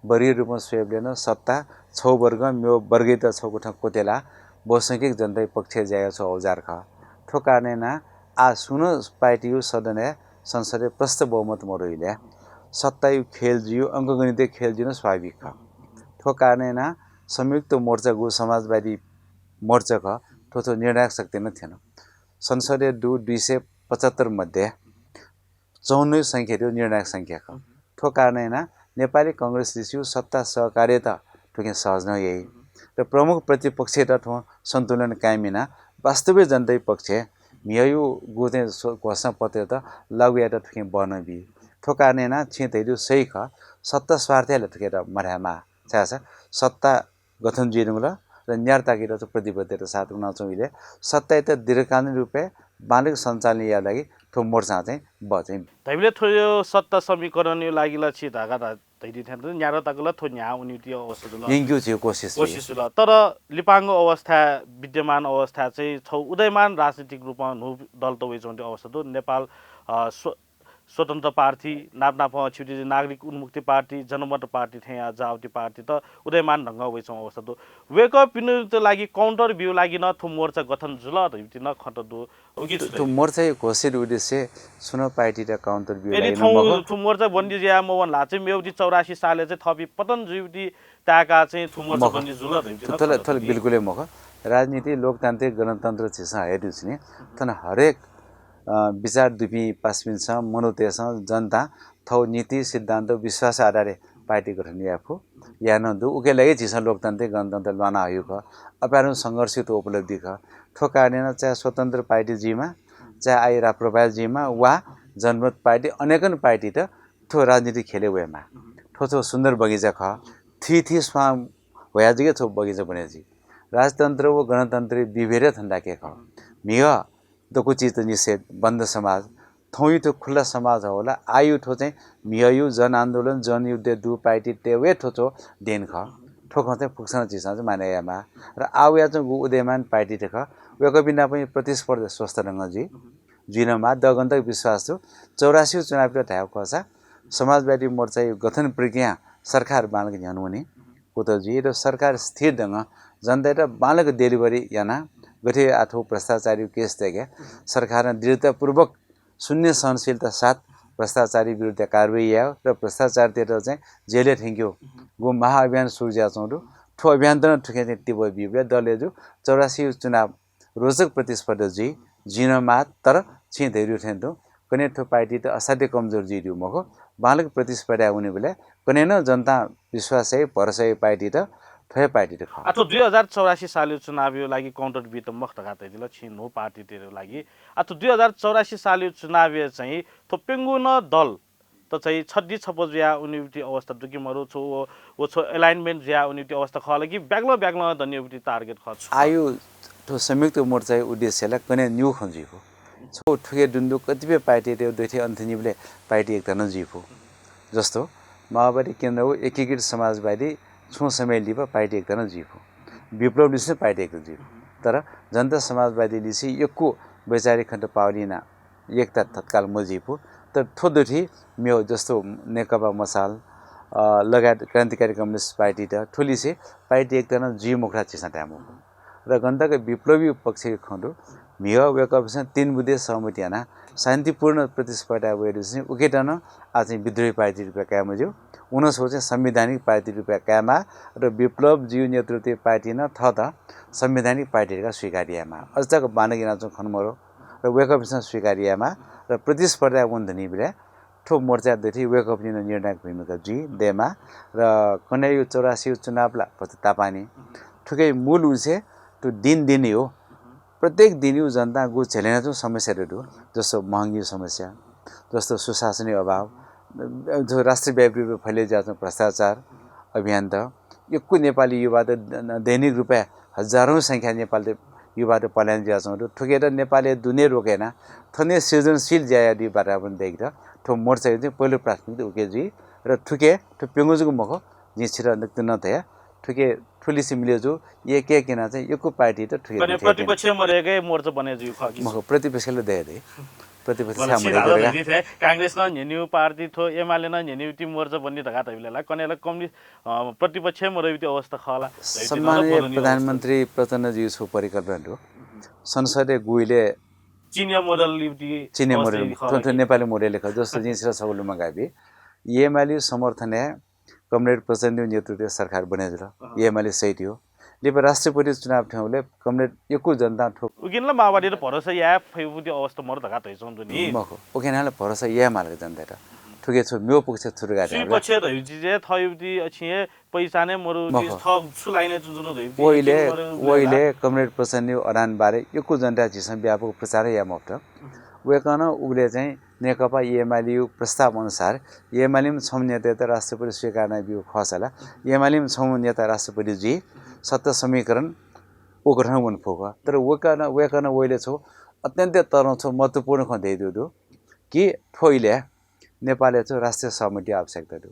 वर्गीय रूपं स्वयेबलय् नं सत्ता छगू वर्गं मेगु वर्गयात छगू थें क्वत्यलाः बहुसंख्यक जनताया पक्षय् ज्या यायेगु छगू औजार खः। थ्व कारणं यानाः आः सुं नं पार्टीया सदनय्, संसदय् प्रष्ट बहुमत मदुइबलय् सत्ताया खेल जुइगु, अंकगणितया खेल जुइगु नं स्वाभाविक खः। थ्व कारणं यानाः संयुक्त मोर्चा गु समाजवादी मोर्चा खः, थ्व थ्व निर्णायक शक्ति नं थ्यन। संसदय् दु दुई सय पचहत्तर मध्ये चौवन्नया संख्या थ्व निर्णायक संख्या खः। थ्व कारणं यानाः नेपाली कांग्रेस लिसेया सत्ता सहकार्यता थुकिं सहज नं याइ। र प्रमुख प्रतिपक्षयात थ्वं सन्तुलन कायम यानाः वास्तविक जनताया पक्षय् म्हिगःया गु चाहिँ स्व-, घोषणापत्रयात लागू यायेत थुकिं बः नं बी। थ्व कारणं यानाः छिं धयादीगु सही खः, सत्ता स्वार्थय् ला थुकियात मधायेमाः। छाय्धाःसा सत्ता गठन जुइधुंकल र न्यारतय्त चाहिँ प्रतिबद्धता साथ वनाच्वंगु इलय् सत्तायात दीर्घकालीन रूपय् बांलाक सञ्चालन यायेगु लागि थ्व मोर्चां चाहिँ बः चाहिँ। धइबलय् थ्व सत्ता समीकरणया लागि ला छि धाःगु ध-, धयादी थें न्यारतय्त ला थ्व न्ह्याः वनीगु अवस्था जुल। यंकेगु झीगु कोसिस जुल। कोसिस जुल। तर लिपांगु अवस्था, विद्यमान अवस्था चाहिँ छगू उदयमान राजनीतिक रूपं न्हू दलत वइच्वंगु अवस्था दु। नेपाल, अ, स्व-, स्वतन्त्र पार्टी, नाप नापं छिउति नागरिक उन्मुक्ति पार्टी, जनमत पार्टी थें जाःगु पार्टीत उदयमान ढंगं वइच्वंगु अवस्था दु। वय्कःपिनिगु लागि counter बीगु लागि नं थ्व मोर्चा गठन जुल धइगु नं खँ दु। उकिं छु थ्व, थ्व मोर्चाया घोषित उद्देश्य छुं नं पार्टीत counter बीगु लागि नं मखु। थ्व मोर्चा बन्दी जुया मवन ला चाहिँ मेगु चौरासी सालय् चाहिँ थःपिं पतन जुइगु ताय्काः चाहिँ थ्व मोर्चा मखु। बन्दी जुल धइगु थ्व, नं थ्व ला, खँ दु। थ्व ला बिल्कुलै मखु। राजनीति लोकतान्त्रिक गणतन्त्र झीसं हयादीगु छु नि। थन हरेक अ, विचार दुपिं पासापिन्सं, मनूतय्सं, जनतां थःगु नीति, सिद्धान्त, विश्वास आधारय् पार्टी गठन याये फु, याये नं दु। उकिया लागि झीसं लोकतान्त्रिक गणतन्त्र ल्वाना हयागु खः। अपाय्धुं संघर्षयात उपलब्धि खः। थ्व कारणं यानाः चाहे स्वतन्त्र पार्टी जुइमा, चाहे आः राप्रपा जुइमा वा जनमत पार्टी, अनेकन पार्टीत थ्व राजनीतिक खेलय् वयेमा। थ्व छगू सुन्दर बगैँचा खः। थीथी स्वां ह्वया जक थ्व बगैँचा बने जुइ। राजतन्त्र व गणतन्त्रया विभेद थन धाःगु खः। म्हिगः दक्व चिजत निषेध, बन्द समाज, थौंया थ्व खुल्ला समाज हःबलय् आःया थ्व चाहिँ म्हिगःया जनआन्दोलन, जनयुद्ध दुगु पार्टीतय् हे थ्व छगू देन खः। थ्व खँ चाहिँ फुक्कं झीसं चाहिँ मानय् यायेमाः। र आः वयाच्वंगु उदयमान पार्टी थें खः, वय्कःपिं नाप प्रतिस्पर्धा स्वस्थ ढंगं जुइ। जुइनमाः। दगन्तक विश्वास दु, चौरासी चुनावय् धायेगु खःसा समाजवादी मोर्चाया गठन प्रक्रिया सरकार बांलाक न्ह्यःने वनी। उत जुइ र सरकार स्थिर ढंगं जनतायात बांलाक delivery यानाः गथे आः थ्व भ्रष्टाचारी case तय्के सरकारं दृढतापूर्वक शून्य सहनशीलता साथ भ्रष्टाचारी विरुद्ध कारवाही यायेगु र भ्रष्टाचारीतय्त चाहिँ जेलय् थ्यंकेगु महाअभियान सुरु जुयाच्वंगु दु। थ्व अभियानत नं थुकिं चाहिँ तीव्र बीबलय् दलया जु चौरासी चुनाव रोचक प्रतिस्पर्धा जुइ, जुइनमाः, तर छिं धयादीगु थें तुं कन्हय् थ्व पार्टीत असाध्य कमजोर जुइदीगु मखु। बांलाक प्रतिस्पर्धाय् वनीबलय् कन्हय् नं जनतां विश्वास याइ, भरोसा याइ पार्टीत, थ्व हे पार्टीत खः। आः थ्व दुई हजार चौरासी सालया चुनावया लागि counter बीत मखु धकाः धयादिल, छिं न्हू पार्टीतय्गु लागि। आः थ्व दुई हजार चौरासी सालया चुनावय् चाहिँ थ्व प्यंगू नं दल त चाहिँ छद्दी छप्पँ जुयाः वनीगु अवस्था दु कि मरु, छगू व, व छगू alignment जुयाः वनीगु अवस्था खः ला कि ब्यागलं ब्यागलं दनेगु target खः छु? आः थ्व संयुक्त मोर्चाया उद्देश्य ला कन्हय् निगू खँ जुइफु। छगू थुखे दुने दुगु कतिपय पार्टीतय्गु दथुइ अन्त निबलय् पार्टी एकता नं जुइफु। जस्तो माओवादी केन्द्र व एकीकृत समाजवादी छुं समय लिपा पार्टी एकता नं जुइफु। विप्लव लिसें पार्टी एकता जुइफु। तर जनता समाजवादी लिसें यक्व वैचारिक खँत पावलिना एकता तत्काल मजुइफु। तर थ्व दथुइ मेगु जस्तो नेकपा मसाल, अ, लगायत क्रान्तिकारी कम्युनिस्ट पार्टीत थ्व लिसें पार्टी एकता नं जुइ मखु धकाः झीसं धाये मखु। र गनतक विप्लवी पक्षया खँ दु, म्हिगः वय्कःपिन्सं तीन बुँदे सहमति यानाः शान्तिपूर्ण प्रतिस्पर्धा वये दुसें उकेत नं आः चाहिँ विद्रोही पार्टी रूपय् काये मज्यू। व नं छगू चाहिँ संवैधानिक पार्टी रूपय् कायेमाः र विप्लवजीया नेतृत्वया पार्टी नं थःत संवैधानिक पार्टी धकाः स्वीकार यायेमाः। अझ तक बांलाक यानाच्वंगु खने मरु। र वय्कःपिन्सं स्वीकार यायेमाः र प्रतिस्पर्धाय् वने धुनीबलय् थ्व मोर्चा दथुइ वय्कःपिनि नं निर्णायक भूमिका जुइ दयेमाः। र कन्हय्या चौरासीया चुनाव ला भचा तापाःनि। थुकिया मूल उद्देश्य थ्व दिनदिनया, प्रत्येक दिनया जनतां गु झेलय् यानाच्वंगु समस्यात दु, जस्तो महँगीया समस्या, जस्तो सुशासनया अभाव, जो राष्ट्रव्यापी रूपय् फैले जुयाच्वंगु भ्रष्टाचार अभियानत, यक्व नेपाली युवात द-, दैनिक रूपय् हजारौं संख्या नेपाली युवात पलायन जुयाच्वंगु दु। थुकेत नेपालय् दुने रोके यानाः थन हे सृजनशील ज्या यायेगु वातावरण दयेकेत थ्व मोर्चाया चाहिँ पहिलो प्राथमिकता उके जुइ। र थुके थ्व प्यंगू जक मखु, जिं छितः नुगति नं धया, थुके थुलिसे मिले जू, एक एक यानाः चाहिँ यक्व पार्टीत थुके कन्हय् दुथ्याये प्रतिपक्ष मदय्क मोर्चा बने जुइ खः कि? मखु, प्रतिपक्षले दये दइ। प्रतिपक्ष बल्ल छाय् छिं मदय्क धाल धकाः? धइथें कांग्रेस नं न्ह्यःने वःगु पार्टी, थ्व एमाले नं न्ह्यःने वःगु पार्टी बने धकाः धाइबलय् ला कन्हय् ला कम्युनिस्ट, अ, प्रतिपक्ष मदय् वःगु अवस्था खः ला? सम्माननीय प्रधानमन्त्री प्रचण्डजीया छगू परिकल्पना दु। संसदय् गुइले चिनिया मोडल युति चिनिया मोडल, अवस्था खः थ्व, ला थ्व कि? नेपाली मोडल खः, जस्तो जिं छितः छगू लुमंकाबी। एमालेया समर्थनय् कमरेड प्रचण्डया नेतृत्वय् सरकार बने जुल। अँ। एमाले सहितया। लिपा राष्ट्रपति चुनाव थ्यंबलय् कमरेड यक्व जनतां थ्व उकिं ला माओवादीत भरोसा याये फइगु अवस्था मरु धकाः धयाच्वंगु दु नि। मखु। उकिं ला भरोसा याये माल जनतायात। थुके छु मेगु पक्ष छु धकाः सुई धायेबलय् पक्ष धइगु चाहिँ थःगु चाहिँ अछिं हे पहिचान हे मरु, मखु। थः छु लाइनय् च्वंच्वंगु धइगु चाहिँ वहिले, यक्व मरु वहिले ला। कमरेड प्रचण्डया अडान बारे यक्व जनताय् झीसं व्यापक प्रचार याये मफुत। वय्कलं उबलय् चाहिँ नेकपा एमालेया प्रस्ताव अनुसार एमालेम्ह छम्ह नेतायात राष्ट्रपति स्वीकार यानाब्यूगु खःसा ला एमालेम्ह छम्ह नेता राष्ट्रपति जुइ, सत्ता समीकरण व गठन वने फुगु खः। तर वय्कलं, वय्कलं वहिले छगू अत्यन्त तःधंगु छगू महत्त्वपूर्ण खँ धयादीगु दु कि थ्व इलय् नेपालय् छगू राष्ट्रिय सहमतिया आवश्यकता दु।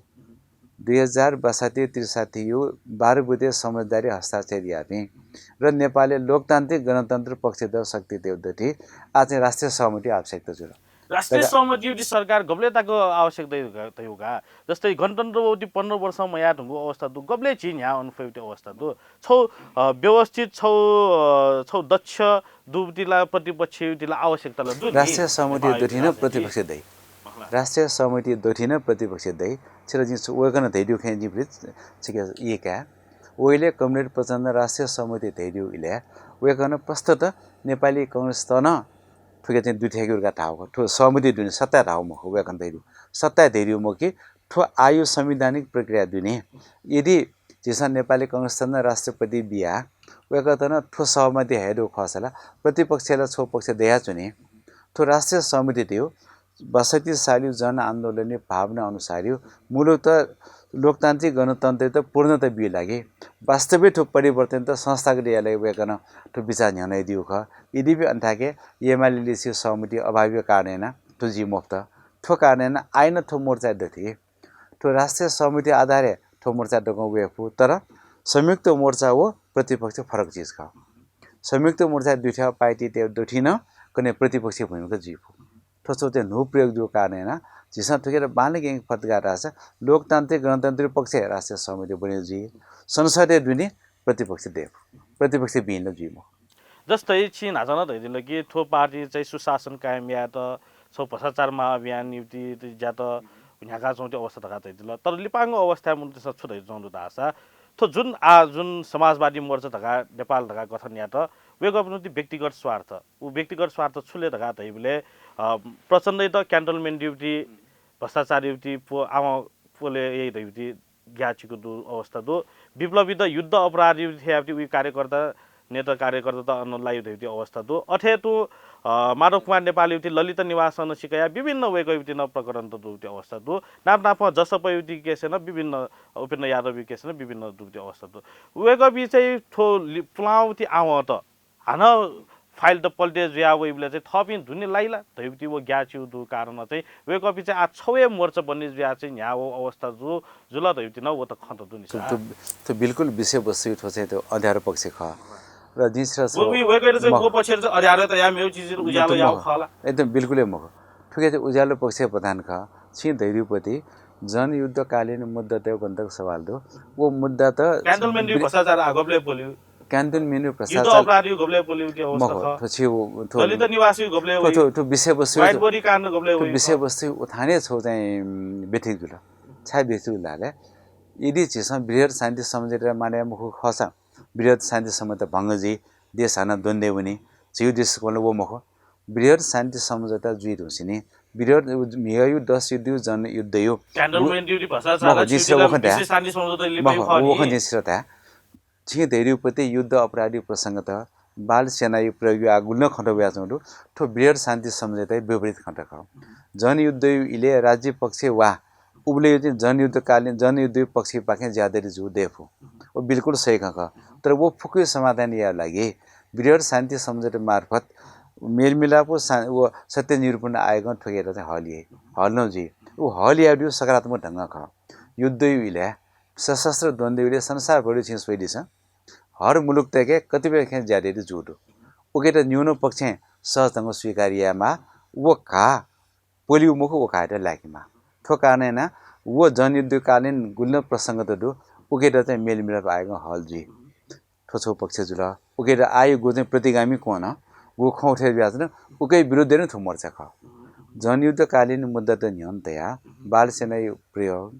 दुई हजार बयसट्ठी त्रिसट्ठीया बाह्र बुँदे समझदारी हस्ताक्षर याःपिं र नेपालय् लोकतान्त्रिक गणतन्त्र पक्षधर शक्तितय् दथुइ आः चाहिँ राष्ट्रिय सहमतिया आवश्यकता जुल। राष्ट्रिय सहमति युति सरकार गबलय् तक आवश्यक दइ धकाः धइगु का? जस्तै गणतन्त्र वःगु पन्ध्र वर्ष मयाः धुंगु अवस्था दु, गबलय् झी न्ह्याः वने फइगु अवस्था दु। छगू, अ, व्यवस्थित छगू, अ, छगू दक्ष दुगु ला प्रतिपक्ष युति ला आवश्यकता ला दु नि। राष्ट्रिय सहमति दथुइ नं प्रतिपक्ष दइ। राष्ट्रिय सहमति दथुइ नं प्रतिपक्ष दइ। छितः जिं छु वय्कलं धयादीगु खँय् जिं फेरि छिके ई काये। वहिले कमरेड प्रचण्डं राष्ट्रिय सहमति धयादीगु इलय् वय्कलं प्रस्तुत नेपाली कांग्रेसत नं थुके चाहिँ दुथ्याकेगु धकाः धाःगु खः। थ्व सहमति दुने सत्ताय् धाःगु मखु, वय्कलं धयादीगु। सत्ताय् धयादीगु मखु कि थ्व आःया संवैधानिक प्रक्रिया दुने। यदि झीसं नेपाली कांग्रेसत नं राष्ट्रपति बियाः वय्कःत नं थ्व सहमति हये दुगु खःसा ला प्रतिपक्षय् ला छगू पक्ष दयाच्वनी। थ्व राष्ट्रिय सहमति धइगु बयसट्ठी सालया जनआन्दोलनया भावना अनुसारया मूलतः लोकतान्त्रिक गणतन्त्रयात पूर्णता बीगु लागि वास्तविक थ्व परिवर्तनयात संस्थागत यायेगु लागि वय्कलं थ्व बिचाः न्ह्यःने यानादीगु खः। यद्यपि अन थाके एमाले लिसेया सहमति अभावया कारणं यानाः थ्व जुइ मफुत। थ्व कारणं यानाः आः नं थ्व मोर्चाय् दथुइ थ्व राष्ट्रिय सहमति आधारय् थ्व मोर्चा दक्वं वये फु, तर संयुक्त मोर्चा व प्रतिपक्ष फरक चिज खः। संयुक्त मोर्चाय् दुथ्याःगु पार्टीतय् दथुइ नं कन्हय् प्रतिपक्षी भूमिका जुइफु। थ्व छगू चाहिँ न्हू प्रयोग जूगु कारणं यानाः झीसं थुकियात बांलाक यंके फत धकाः धाःसा लोकतान्त्रिक गणतन्त्रीय पक्षय् राष्ट्रिय सहमति बने जुइ। संसदय् दुने प्रतिपक्ष दयेफु, प्रतिपक्ष बिइल जुइ मखु। जस्तै छिं न्हाचः नं धयादिल कि थ्व पार्टी चाहिँ सुशासन कायम यायेत छगू भ्रष्टाचार महाअभियान निम्ति ज्यात न्ह्याकाच्वंगु अवस्था धकाः धयादिल। तर लिपांगु अवस्थाय् मनूतय्सं छु धयाच्वंगु दु धाःसा थ्व जुन आ जुन समाजवादी मोर्चा धकाः नेपाल धकाः गठन यात, वय्कःपिनिगु व्यक्तिगत स्वार्थ, उ व्यक्तिगत स्वार्थ छु ले धकाः धइबलय्, अ, प्रचण्डयात क्यान्टोनमेन्टयागु भ्रष्टाचारयागु पो-, आमा पोले याइ धइगु ग्याःचिकु दु अवस्था दु। विप्लवीत युद्ध अपराधयागु थेयागु उइ कार्यकर्ता, नेता कार्यकर्तात अन लाइ धइगु अवस्था दु। अथे तुं, अ, माधव कुमार नेपालयागु ललित निवासं नं सिकया विभिन्न वय्कःयागु नं प्रकरण दु अवस्था दु। नाप नापं जसपायागु केसय् नं विभिन्न, उपेन्द्र यादवयागु केसय् नं विभिन्न दु अवस्था दु। वय्कःपिं चाहिँ थ्व लि-, पुलांगु आवंत हानं फाइलत पल्टे जुया वइबलय् चाहिँ थःपिं दुने लाइ ला धइगु व ग्याःचिकु दु कारणं चाहिँ वय्कःपिं चाहिँ आ छगू हे मोर्चा बने जुया चाहिँ न्ह्याः वःगु अवस्था जु-, जुल धइगु नं व त खँ त दु नि थ्व, सा। थ्व, थ्व बिल्कुल विषयवस्तु थ्व चाहिँ थ्व अँध्यारो पक्ष खः। र जिं सित व, व, वय्कःयात चाहिँ मखु। व पक्षय् चाहिँ अँध्यारो तया मेगु चिज उज्यालो याःगु खः ला? एकदम बिल्कुलै मखु। थुके चाहिँ उज्यालो पक्ष प्रधान खः। छिं धैर्यपति जनयुद्धकालीन मुद्दातय् गन्तक सवाल दु। व मुद्दा त क्यान्टोनमेन्टयागु भ्रष्टाचार आ गबलय् पोल्यु? क्यान्टोनमेन्टयागु युद्ध भ्रष्टाचार अपराधयागु गबलय् पोल्यु अवस्था मखु। खः। थ्व छि व, थ्व दलित निवासयागु गबलय् थ्व, वइ? थ्व, थ्व विषयवस्तु, वाइट बडी काण्ड गबलय् थ्व वइ? विषयवस्तु उथाने छौ चाहिँ व्यथित जुल। छाय् व्यथित जुल धाःले यदि झीसं बृहत् शान्ति सम्झौता माने मखु खःसा बृहत् शान्ति सम्झौता भंग जुइ, देश हानं द्वन्द्वय् वनी, झीगु दृष्टिकोणले व मखु। बृहत् शान्ति सम्झौता जुइ धुंसेंनि बृहत् म्हिगःयागु दस युद्धयागु जनयुद्धयागु क्यान्टोनमेन्टयागु भ्रष्टाचार मखु, जिं सित वखन धाये। विशेष शान्ति सम्झौता लिपा मखु, खः नि। वखन जिं सित धाये। छिं धैर्यपति युद्ध अपराधी प्रसंगत बाल सेनायागु प्रयोगयागु आ गुलि नं खँत वयाच्वंगु दु। थ्व बृहत् शान्ति सम्झौताया विपरीत खँत खः। जनयुद्धयागु इलय् राज्य पक्ष वा उबलय् चाहिँ जनयुद्धकालीन, जनयुद्धयागु पक्षपाखें ज्यादरी जू दयेफु। व बिल्कुल सही खँ खः। तर व फुक्कया समाधान यायेगु लागि बृहत् शान्ति सम्झौता मार्फत मेलमिलाप व शा-, व सत्य निरूपण आयोगं थुकियात चाहिँ हल याइ, हल नं जुइ। व हल यायेगु सकारात्मक ढंगं खः। युद्धयागु इलय्, सशस्त्र द्वन्द्वयागु इलय् संसारभरि छिं स्वयादिसँ। हर मुलुकतय्के कतिपय खँय् ज्यादरी जू दु। उकियात न्यूनपक्षं सहज ढंगं स्वीकार यायेमाः। व घाः पोल्यु मखु, व घाःयात लाकेमाः। थ्व कारणं यानाः व जनयुद्धकालीन गुलि नं प्रसंगत दु, उकियात चाहिँ मेलमिलाप आयोगं हल जुइ। थ्व छगू पक्ष जुल। उकियात आयोगयागु चाहिँ प्रतिगामी कोणं गु खँ उठे जुयाच्वन, उकिया विरुद्धय् नं थ्व मोर्चा खः। जनयुद्धकालीन मुद्दात न्ह्यःने तयाः बाल सेनायागु प्रयोग,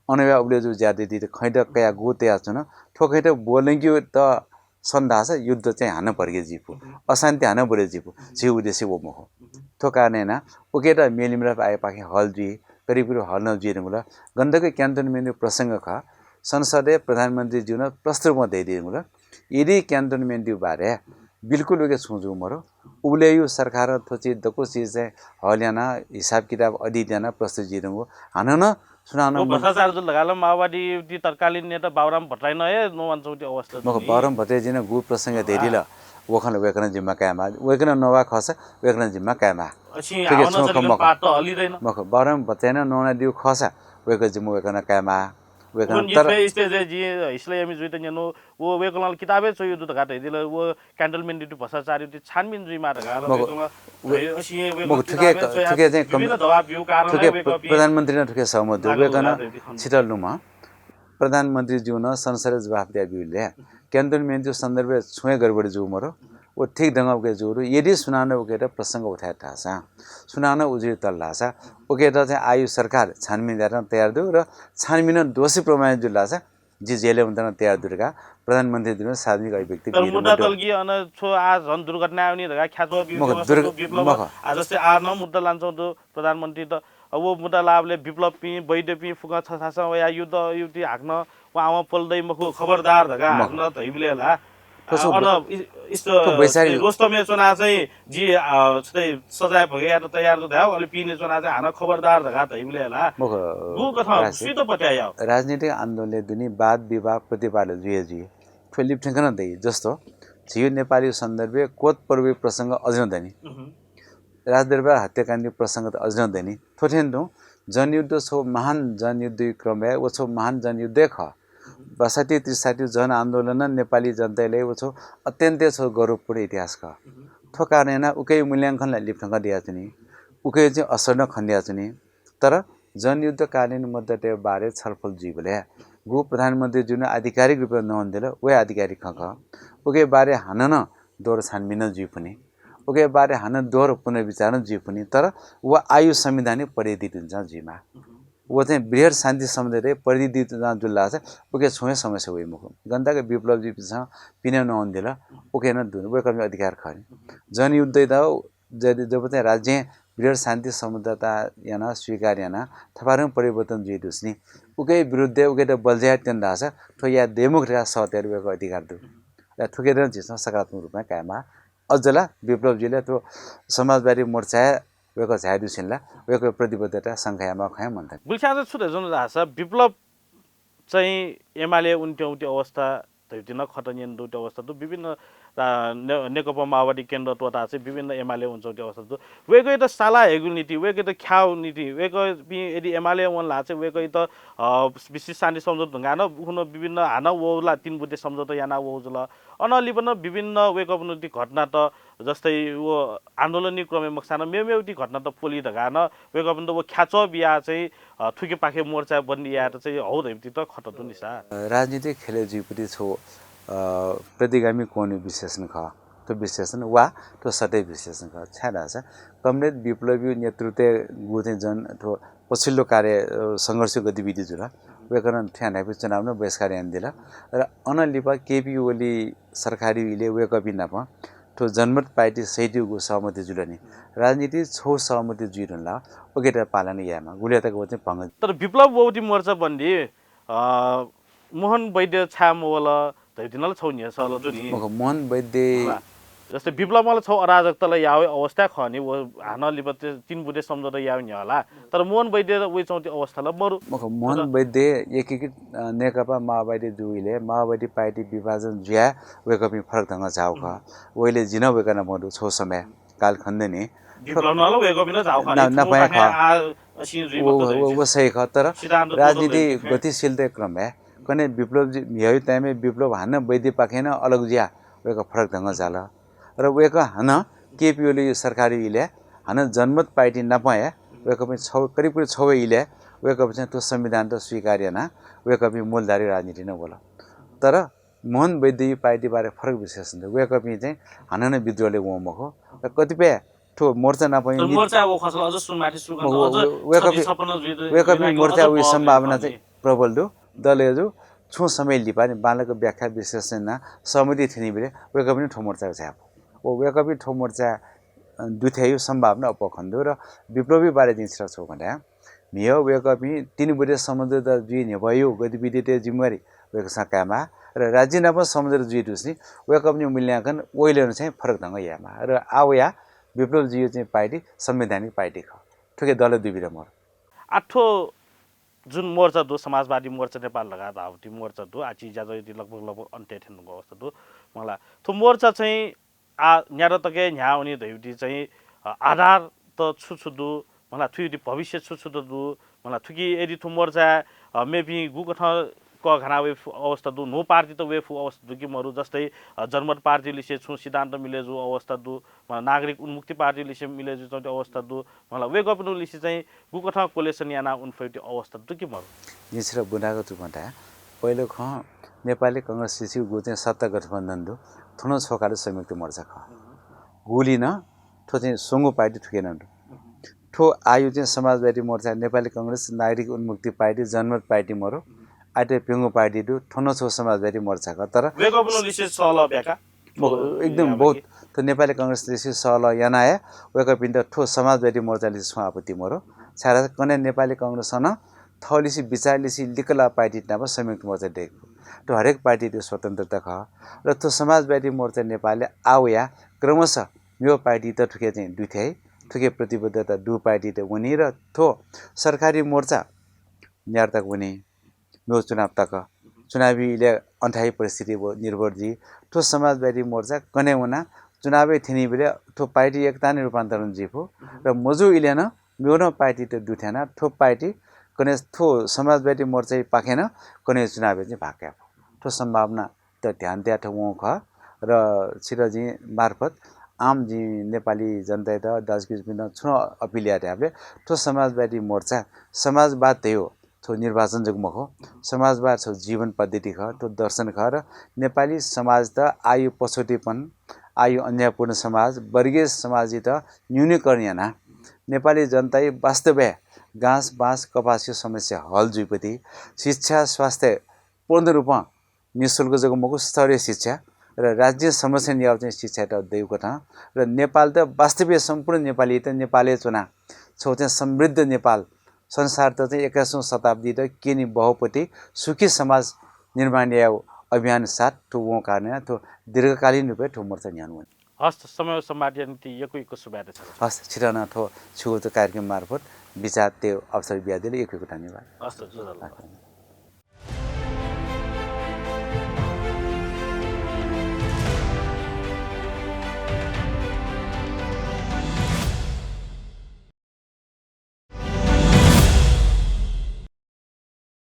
अन वयाः उबलय् जूगु ज्यादरीत खँयात कयाः गु तयाच्वन, थ्व खँयात ब्वलंकेगु त सन धाःसा युद्ध चाहिँ हानं भड्के जुइफु, अशान्ति हानं बढे जुइफु। झीगु उद्देश्य व मखु। थ्व कारणं यानाः उकियात मेलमिलाप आयोगपाखें हल जुइ, करिब करिब हल नं जुइ धुंकल। गन्धक क्यान्टोनमेन्टयागु प्रसंग खः। संसदय् प्रधानमन्त्रीज्युं नं प्रष्ट रूपं धयादी धुंकल। यदि क्यान्टोनमेन्टयागु बारे बिल्कुल उकी छुं जू मरु, उबलय् सरकारं थ्व चिज दक्व चिज चाहिँ हल यानाः हिसाब किताब अडिट यानाः प्रस्तुत जुइ धुंकल। हानं नं सुनानं व भ्रष्टाचार जुल धकाः ला माओवादीयागु तत्कालीन नेता बाबुराम भट्टराईं नं हे नवानाच्वंगु अवस्था मखु, दु नि। बाबुराम भट्टराईजुं नं गु प्रसंग धयादिल। व खँ ला वय्कलं जिम्मा कायेमाः। वय्कलं नवाः खःसा वय्कलं जिम्मा कायेमाः। अ, छिं थुकी हानं छुं नं खँ मखु। पाठ त हलिदैन। मखु, बाबुराम भट्टराईं नं नवानादीगु खःसा वय्कः जिम्मा वय्कलं कायेमाः। वय्कलं उखुन्हु तर जिं थ्व स्टेजय् जिं हिसलय् एमए जुइत न्यनु, व वय्कलं किताबय् च्वयादीगु दु धकाः धयादिल। व क्यान्टोनमेन्टयागु भ्रष्टाचारयागु छानबिन जुइमाः धकाः ला मखु, वय्कलं व-, धयादिल। अ, अ, मखु, थुकी, कथं थुकी चाहिँ कम-, विभिन्न दबाब ब्यूगु कारणं थुकी वय्कःपिं प्र-, प्रधानमन्त्री नं थुकी सहमत दु। लागू वय्कलं होला धइगु खँ। छितः लुमं प्रधानमन्त्रीज्युं नं संसदय् जवाफ बियादीबलय् क्यान्टोनमेन्टयागु सन्दर्भय् छुं हे गडबडी जू मरु। व ठीक ढंगं उकी जू दु। यदि सुनानं उकियात प्रसंग उठायेत धाःसा, सुनानं उजुरी तल धाःसा, उकियात चाहिँ आः सरकार छानबिन यायेत नं तयार दु र छानबिनं दोषी प्रमाणित जुल धाःसा जि जेलय् वनेत नं तयार दु धकाः प्रधानमन्त्रीजुं सार्वजनिक अभिव्यक्ति तर बिइदु मुद्दा मदु। तल कि अन छु आः झन दुर्घटना वनी धकाः ख्याच्वः मखु, विपलव दुर्घ-, विपलव मखु। आः जस्तै आः नं मुद्दा लानाच्वंगु दु प्रधानमन्त्रीत। अब व मुद्दा लाःबलय् विप्लवपिं, वैद्यपिं फुक्कं छथासं वयाः युद्ध, युद्ध हाकनं व आः पोले दइ मखु, खबरदार धकाः मखु। हाकनं धइबलय् ला, थ्व छु अन इ-, इस-, थ्व वैचारिक रोस्तमय् च्वनाः चाहिँ जि, अ, छुट्टै सजाय भोगे यायेत तयार दु धायेगु, अले पिने च्वनाः चाहिँ हानं खबरदार धकाः धइबलय् ला। मखु, गु कथं राजनीति, सुइत पत्याः यायेगु? राजनीतिक आन्दोलनय् दुने वाद विवाद प्रतिवाद जुइ जुइ। थ्व लिपा थ्यंक नं दइ। जस्तो, झीगु नेपालयागु सन्दर्भय् कोच पर्वयागु प्रसंग अझ नं दनि। उहुँ। राजदरबार हत्याकाण्डयागु प्रसंग त अझ नं दनि। थ्व थें तुं जनयुद्ध छगू महान जनयुद्धयागु क्रमय् व छगू महान जनयुद्ध हे खः। बासठ्ठी त्रिसठ्ठी जनआन्दोलनं नेपाली जनताया लागि व छगू अत्यन्तय् छगू गौरवपूर्ण इतिहास खः। थ्व कारणं यानाः उके मूल्यांकन ला लिपा थ्यंक दयाच्वनी, उके चाहिँ असर नं खने दयाच्वनी। तर जनयुद्धकालीन मुद्दातय् बारे छलफल जुइबलय् गु प्रधानमन्त्री जुन आधिकारिक रूपं नवानादिल, व आधिकारिक खँ खः। उके बारे हानं नं दोहोर छानबिन नं जुइफुनि, उके बारे हानं दोहोर पुनर्विचार नं जुइफुनि, तर व आः संविधानय् परिधि दुने चाहिँ जुइमाः। व चाहिँ बृहत् शान्ति सम्झौताय् परिधि दुने चाहिँ जुल धाःसा उके छुं हे समस्या वइ मखु। जनताया विप्लव जुइपिन्सं पिने नवानादिल, उके नं दुने वय्कःपिनि अधिकार खः नि। जनयुद्धय् त जदि जब चाहिँ राज्यं बृहत् शान्ति सम्झौता यानाः स्वीकार यानाः थपाय् परिवर्तन जुइ दुस्नि, उके विरुद्धय् उकेत बल्झयाः त्यन धाःसा थ्व याये दइ मखु धकाः सः तयेत वय्कःया अधिकार दु। ला थुके नं झीसं सकारात्मक रूपमा कायेमाः। अझ ला विप्लव जुइबलय् थ्व समाजवादी मोर्चाय् वय्कः झाये दुस्नि ला वय्कःया प्रतिबद्धता शंका यायेमाःगु खँ हे मन्त। गुलिस्यां चाहिँ छु धयाच्वना धाःसा विप्लव चाहिँ एमाले वनेत्यंगु अवस्था धइगु नं खँ त न्यने दुगु अवस्था दु। विभिन्न, आ, ने-, नेकपा माओवादी केन्द्र त्वःताः चाहिँ विभिन्न एमाले वनेत्यंगु अवस्था दु। वय्कःयात साला हयेगु निंतिं, वय्कःयात ख्याःगु निंतिं, वय्कःपिं यदि एमाले वल धाःसा चाहिँ वय्कःयात, अ, विश्व शान्ति सम्झौता धुंकाः नं उखुन्हु विभिन्न हानं वःगु ला तीन बुँदे सम्झौता यानाः वःगु जुल। अनं लिपा नं विभिन्न वय्कःपिनि घटनात, जस्तै व आन्दोलनया क्रमय् मखुसां नं मेमेगु घटनात पोली धकाः नं वय्कःपिन्त व ख्याच्वः बियाः चाहिँ, अ, थुकिपाखे मोर्चा बन्दी यायेत चाहिँ हौ धइगु त खँ त दु नि सा। अ, राजनीतिक खेलय् जुइगु छगू, अ, प्रतिगामी कोणय् विश्लेषण खः। थ्व विश्लेषण वा थ्व सत्य विश्लेषण खः। छाय् धाःसा कमरेड विप्लवया नेतृत्वय् गु चाहिँ जन थ्व पछिल्लो कार्य, अ, संघर्ष गतिविधि जुल। वय्कलं थ्यानापि चुनाव नं बहिष्कार यानादिल। र अनं लिपा केपी ओली सरकारी इलय् वय्कःपिं नाप थ्व जनमत पार्टी सहितयागु सहमति जुल नि। राजनीति छगू सहमति जुइ धुन ला उकेत पालन यायेमाः। गुलिं तक व चाहिँ भंग। तर विप्लव वःगु मोर्चा बन्दी, अ, मोहन वैद्य छाय् मवल धइगु नं ला छगू न्ह्यसः ला दु नि। मखु, मोहन वैद्य। जस्तै विप्लवं ला छगू अराजकता ला याःगु अवस्था खः नि, व हानं लिपा तीन बुँदे सम्झौता याःगु न्ह्यः ला। तर मोहन वैद्य वइच्वंगु अवस्था ला मरु। मखु, मोहन वैद्य एकीकृत, अ, नेकपा माओवादी जूगु इलय् माओवादी पार्टी विभाजन जुयाः वय्कःपिं फरक ढंगं झाःगु खः। व इलय् जि नं वय्कः नाप दु छगू समय कालखण्ड नि। विप्लवं ला वय्कःपिं नं झाःगु खः नि, नापं हे खः। व, व, व सही खः, तर राजनीतिक गतिशीलताया क्रमय् कन्हय् विप्लव जि-, म्हिगःया time-य् विप्लव हानं वैद्यपाखें नं अलग जुयाः वय्कः फरक ढंगं झाल। र वय्कः हानं केपी ओली सरकारी इलय् हानं जनमत पार्टी नाप हे वय्कःपिं छगू, करिब करिब छगू हे इलय् वय्कःपिं चाहिँ थ्व संविधानत स्वीकार यानाः वय्कःपिं मूलधारी राजनीतिइ नं वल। तर मोहन वैद्यया पार्टी बारे फरक विश्लेषण दु। वय्कःपिं चाहिँ हानं नं विद्रोहलय् वं मखु। र कतिपय थ्व मोर्चा नाप तर नि- मोर्चा व खसल अझ सुरुमाथि सुरु मखु, अझ व-, वय्कःपिं, छत्तीस सपन्न जुइ त वय्कःपिं जुइ मोर्चा अझ वइ बहस सम्भावना जुइ चाहिँ प्रबल दु। दलय् जु छुं समय लिपा नि बांलाक व्याख्या विश्लेषण यानाः सहमति थ्यनीबलय् वय्कःपिं थ्व मोर्चा झायेफु। व वय्कःपिं थ्व मोर्चा, अ, दुथ्याइगु सम्भावना अप्वः खने दु। र विप्लवया बारे जिं छितः छगू खँ धाये। म्हिगः वय्कःपिं तीन बुँदे सम्झौता जुइ न्ह्यब्वया गतिविधितय् जिम्मेवारी वय्कःपिन्सं कायेमाः। र राज्य नाप सम्झौता जुइ धुस्नि वय्कःपिनि मूल्यांकन व इलय् नं चाहिँ फरक ढंगं यायेमाः। र आः वयाः विप्लव जुइगु चाहिँ पार्टी संवैधानिक पार्टी खः। थुके दल दुबिला मरु। आः थ्व जुन मोर्चा दु, समाजवादी मोर्चा नेपाल धकाः धाःगु मोर्चा दु, आः झी ज्याझ्वःया लगभग लगभग अन्त्य थ्यंगु अवस्था दु। मला थ्व मोर्चा चाहिँ आः न्यादँ तक हे न्ह्याः वनी धइगु चाहिँ, अ, आधार त छु छु दु, मला थुकिया भविष्य छु छु त दु, मला थुकी यदि थ्व मोर्चाय्, अ, मेपिं गुकथं कःघाना वयेफु अवस्था दु, न्हू पार्टीत वयेफु अवस्था दु कि मरु, जस्तै, अ, जनमत पार्टी लिसे छुं सिद्धान्त मिले जू अवस्था दु, मला नागरिक उन्मुक्ति पार्टी लिसे मिले जूच्वंगु अवस्था दु, मला वय्कःपिनि लिसे चाहिँ गुकथं coalition यानाः वने फइगु अवस्था दु कि मरु? जिं छितः बुँदागत रूपं धाये। पहिलो खँ, नेपाली कांग्रेस लिसेगु चाहिँ सत्ता गठबन्धन दु, थ्व नं छगू खालि संयुक्त मोर्चा खः। गुलिं नं थ्व चाहिँ स्वंगू पार्टी थुके नं दु। थ्व आःया चाहिँ समाजवादी मोर्चा, नेपाली कांग्रेस, नागरिक उन्मुक्ति पार्टी, जनमत पार्टी मरु, आःयात प्यंगू पार्टी दु, थ्व नं छगू समाजवादी मोर्चा खः। तर वय्कःपिनि लिसे सहलह ब्याका? मखु, एकदम बहुत। थ्व नेपाली कांग्रेस लिसे सहलह यानाः हे वय्कःपिन्त थ्व समाजवादी मोर्चा लिसे छुं आपत्ति मरु। छाय्धाःसा कन्हय् नेपाली कांग्रेसं नं थःलिसे विचार लिसे लिकलाः पार्टी नाप संयुक्त मोर्चा दयेकू। थ्व हरेक पार्टीत स्वतन्त्रता खः। र थ्व समाजवादी मोर्चा नेपालय् आः वयाः क्रमशः मेगु पार्टीत थुके चाहिँ दुथ्याइ, थुके प्रतिबद्धता दु पार्टीत वनी र थ्व सरकारी मोर्चा न्यादँ तक वनी। मेगु चुनाव तक, चुनावी इलय् अन थाय् परिस्थिति व निर्भर जुइ। थ्व समाजवादी मोर्चा कन्हय् वनाः चुनावय् थ्यनीबलय् थ्व पार्टी एकताय् रूपान्तरण जुइफु। र मजू इलय् नं मेगु नं पार्टीत दुथ्यानाः थ्व पार्टी कन्हय् थ्व समाजवादी मोर्चाया पाखें नं कन्हय् चुनावय् चाहिँ भाग कायेफु। थ्व सम्भावनात ध्यान तयाः थ्व वंगु खः। र छितः जिं मार्फत आम जिं नेपाली जनतायात, दाजुकिजापिन्त छुं अपिल याये धायेबलय् थ्व समाजवादी मोर्चा, समाजवाद धयो थ्व निर्वाचन जक मखु, समाजवाद थ्व जीवन पद्धति खः, थ्व दर्शन खः र नेपाली समाजत आयु पछौटेपन, आयु अन्यायपूर्ण समाज, वर्गीय समाजयात न्यूनीकरण यानाः नेपाली जनताया वास्तवय् गाँस बाँस कपासया समस्या हल जुइपति, शिक्षा स्वास्थ्य पूर्ण रूपं निःशुल्क जक मखु, स्तरीय शिक्षा र राज्य संरक्षण याःगु चाहिँ शिक्षायात दयेकथं र नेपालत वास्तवय् सम्पूर्ण नेपालीत नेपालय् च्वनाः छगू चाहिँ समृद्ध नेपाल, संसारत चाहिँ एक्काइसौँ शताब्दीत केने बहःपति सुखी समाज निर्माण यायेगु अभियान साथ थ्व वं कारणं थ्व दीर्घकालीन रूपय् थ्व मोर्चा न्ह्याःगु वनी। हस्त, समय व संवादया निंतिं यक्व यक्व सुभाय् दु छकः। हस्त, छितः नं थ्व छिगु थ्व कार्यक्रम मार्फत बिचाः तयेगु अवसर बियादिल, यक्व यक्व धन्यवाद। हस्त, ज्वजलपा।